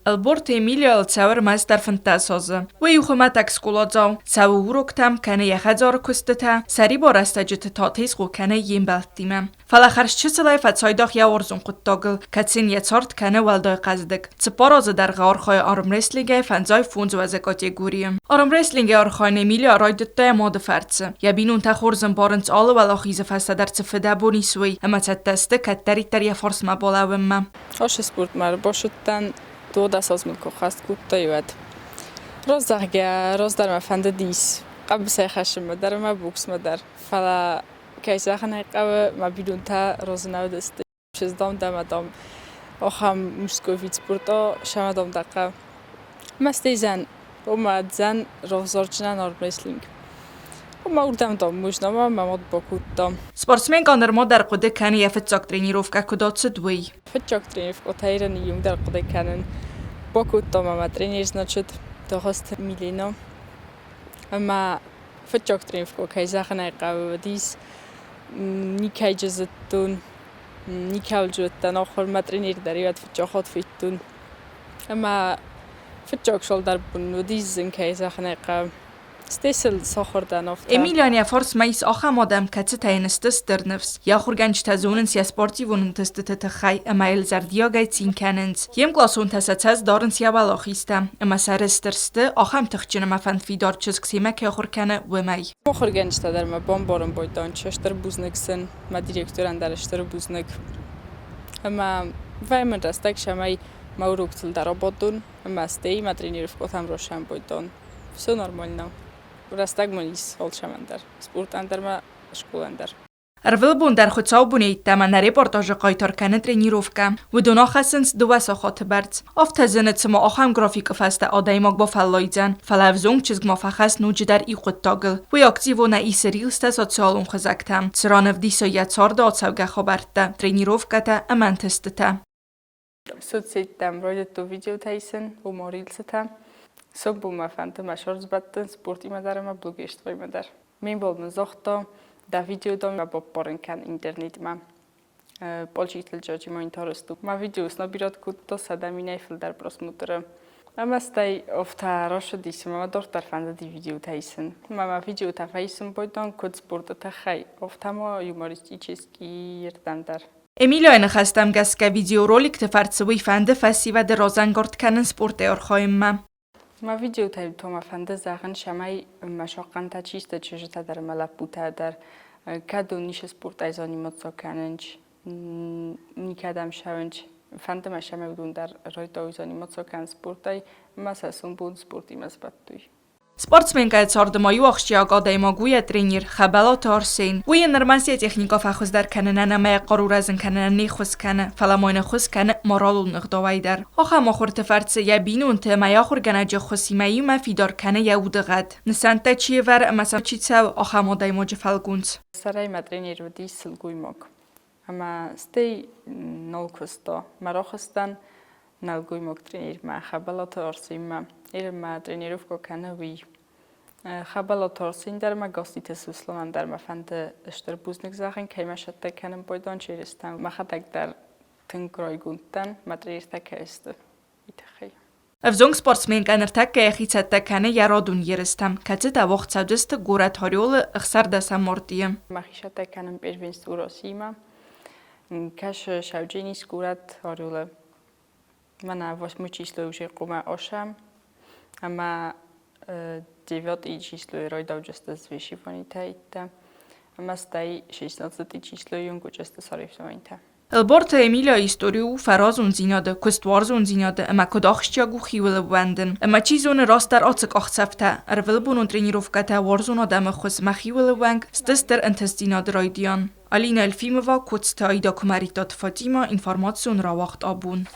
Ӕлборты Эмилия цӕуы ӕрмӕстдӕр 15 азы. Уый у хуымӕтӕг скъоладзау, цӕуы уроктӕм, кӕны йӕ хӕдзары куыстытӕ, сӕрибар рӕстӕджыты та тезгъо кӕны йе мбӕлттимӕ. Фӕлӕ хӕрзчысылӕй фӕцайдагъ йӕ уарзон хъуыддагыл, кӕцы йын йӕ цард кӕны уӕлдай хъӕздыг. 4 азы дӕргъы архайы армрестлингӕй 55 уӕзы категорийы. Армрестлингӕй архайын Эмилия райдыдта йӕ мады фӕрцы. Йӕ бинонтӕ хорз ӕмбарынц алы уӕлахизы фӕстӕ дӕр цы фыдӕбон ис, уый, ӕмӕ цӕттӕ сты кӕддӕриддӕр йӕ фарсмӕ балӕууынмӕ. Ашы спортмӕ ӕрбацыдтӕн 12 азмӕ куы хӕст кодтай, уӕд. Раст зӕгъгӕ, раздӕр мӕ фӕндыдис хъӕбысӕй хӕссынмӕ дӕр ӕмӕ боксмӕ дӕр. Фӕлӕ, кӕй зӕгъын ӕй хъӕуы, мӕ бинонтӕ разы нӕ уыдысты. Чызг, дам, дӕ ӕмӕ, дам, ахӕм мужской вид спорта сӕмӕ, дам, дӕ хъӕуы. Мӕстӕйдзӕн, ома дзӕн равзардзынӕн армрестлинг. Ома уырдӕм, дам, можно ӕмӕ мӕ мад бакодта. Спортсменкӕ нырма дӕр хъуыды кӕны йӕ фыццаг тренировкӕ куыд ацыд, уый. Фыццаг тренировкӕтӕ ирӕн иу дӕр хъуыды кӕнын. Бакодта мӕ мӕ тренер, значит, Дагъысты Милена. Ӕмӕ фыццаг тренировкӕ, кӕй зӕгъын ӕй хъӕуы, уыдис никӕй зыдтон, никӕуыл зыдтӕн ахуыр, мӕ тренер дӕр уӕд фыццаг хатт федтон. Ӕмӕ фыццаг цалдӕр бон уыдис зын, кӕй зӕгъын ӕй хъӕуы. Стӕй сыл сахуыр дӕн афтӕ. Эмилийӕн йӕ фарсмӕ ис ахӕм адӕм, кӕцытӕ йын сты стыр ныфс. Йӕ ахуыргӕнджытӕ зонынц йӕ спортивон ӕнтыстыты тыххӕй ӕмӕ йыл зӕрдиагӕй цин кӕнынц. Йе мкъласонтӕ сӕ цӕст дарынц йӕ уӕлахизтӕм ӕмӕ сӕрыстыр сты, ахӕм тыхджын ӕмӕ фӕндфидар чызг семӕ кӕй ахуыр кӕны, уымӕй. Ахуыргӕнджытӕ дӕр мӕ бамбарын байдтон, стыр бузныг сын, мӕ директорӕн дӕр стыр бузныг. Ӕмӕ вӕййы мын рӕстӕг, цӕмӕй мӕ уроктыл дӕр абадон ӕмӕ стӕй мӕ тренировкӕтӕм росӕмбӕлдтон. Все нормально. Рӕстӕг мын ис алцӕмӕн дӕр, спортӕн дӕр ӕмӕ скъолӕн дӕр. Ӕрвылбон дӕр хуыцаубонӕй йеддӕмӕ нӕ репортажы хъайтар кӕны тренировкӕ. Уыдон ахӕссынц 2 сахаты бӕрц. Афтӕ зыны, цыма ахӕм графикы фӕстӕ адӕймаг бафӕллайдзӕн, фӕлӕ ӕвзонг чызг ма фӕхӕст ноджыдӕр иу хъуыддагыл. Уый активонӕй исы рилстӕ социалон хызӕгтӕм, цыран ӕвдисы йӕ царды ацӕугӕ хабӕрттӕ, тренировкӕтӕ ӕмӕ ӕнтыстытӕ. Соцсеттӕм райдыдтон видеотӕ исын, уымӕ рилсытӕ. Сомбонмӕ фӕнды мӕ сӕрдзбӕттын спортимӕ дӕр ӕмӕ блогерствоимӕ дӕр. Ме мбал мын загъта, дӕ видео дам баппарын кӕн интернетмӕ. Пъолчитыл монитор сту. Мӕ видео снабират кодта 100 000-ӕй фылдӕр просмотры. Ӕмӕ стӕй афтӕ рацыдис, ӕмӕ мӕ дарддӕр фӕндыди видеотӕ исын. Ӕмӕ мӕ видеотӕ фӕисын байдтон куыд спорты тыххӕй, афтӕ ма юмористический рдӕм дӕр. Эмилияйы ныхӕстӕм гӕсгӕ видеороликты фӕрцы уый фӕнды фӕсивӕды разӕнгард кӕнын спортӕй архайынмӕ. Мӕ видеотӕй то мӕ фӕнды зӕгъын, цӕмӕй мӕ сахъхъӕнтӕ чи сты, чызджытӕ дӕр ӕмӕ лӕппутӕ дӕр, кӕд уын ницы спортӕй заниматься кӕнынц, никӕдӕм цӕуынц, фӕнды мӕ, цӕмӕй уыдон дӕр райдайой заниматься кӕнын спортӕй ӕмӕ сӕ сомбон спортимӕ сбӕттой. Спортсменкӕйы царды ма иу ахсджиаг адӕймаг у йӕ тренер Хӕбӕлаты Арсен. Уый йын ӕрмӕст йӕ техникӕ фӕхуыздӕр кӕнынӕн ӕмӕ йӕ хъару рӕзын кӕнынӕн не ххуыс кӕны, фӕлӕ ма йын ӕххуыс кӕны моралон ӕгъдауӕй дӕр. Ахӕм ахуырты фӕрцы йӕ бинонты ӕмӕ йӕ ахуыргӕнӕджы ӕххуысимӕ иумӕ фидар кӕны йӕ удыгъӕд. Нысӕнттӕ чи ӕвӕры ӕмӕ сӕм чи цӕуы, ахӕм адӕймаджы фӕлгонц. Сӕрӕй мӕ тренер уыдис сылгоймаг. Ӕмӕ стӕй нал куыста. Мӕ рахызтӕн нӕлгоймаг тренермӕ, Хӕбӕлаты Арсенмӕ. Ӕмӕ тренировкӕ кӕны уый. Хӕбӕлаты Арсен дӕр мӕ Гоститы Сосланӕн дӕр мӕ фӕнды стыр бузныг зӕгъын, кӕй мӕ сӕттӕ кӕнын байдон черестӕн. Мӕхӕдӕг дӕр тынг райгонд дӕн, мӕ тренертӕ кӕй сты, уый тыххӕй. Ӕвзонг спортсменкӕ ныртӕккӕ йӕхи цӕттӕ кӕны йӕ радон ерыстӕм, кӕцытӕ уагъд цӕудзысты горӕт Орелы 16 мартъийы. Мӕхи цӕттӕ кӕнын первенство Россиимӕ. Кӕсы Саудженис горӕт Орелы. Мӕнӕ восьмой число уже хъумӕ осӕм, ӕмӕ девятый число райдауджысты взвешиванитӕ иттӕ, ӕмӕ стӕй 16 число юнгуджысты соревнованитӕ. Ӕлборты Эмилия истори у фӕразондзинады, куыстуарзондзинады ӕмӕ куыд ахсджиаг у хиуыл ӕууӕндын. Ӕмӕ чи зоны растдӕр ацы къахдзӕфтӕ, ӕрвылбонон тренировкӕтӕ уарзон адӕмы хуыз мӕ хиуыл ӕууӕнк сты стыр ӕнтыстдзинады райдиан. Алина Эльфимова, Коцты Аида Куымӕридтаты Фатимӕ, информацион рауагъд абон.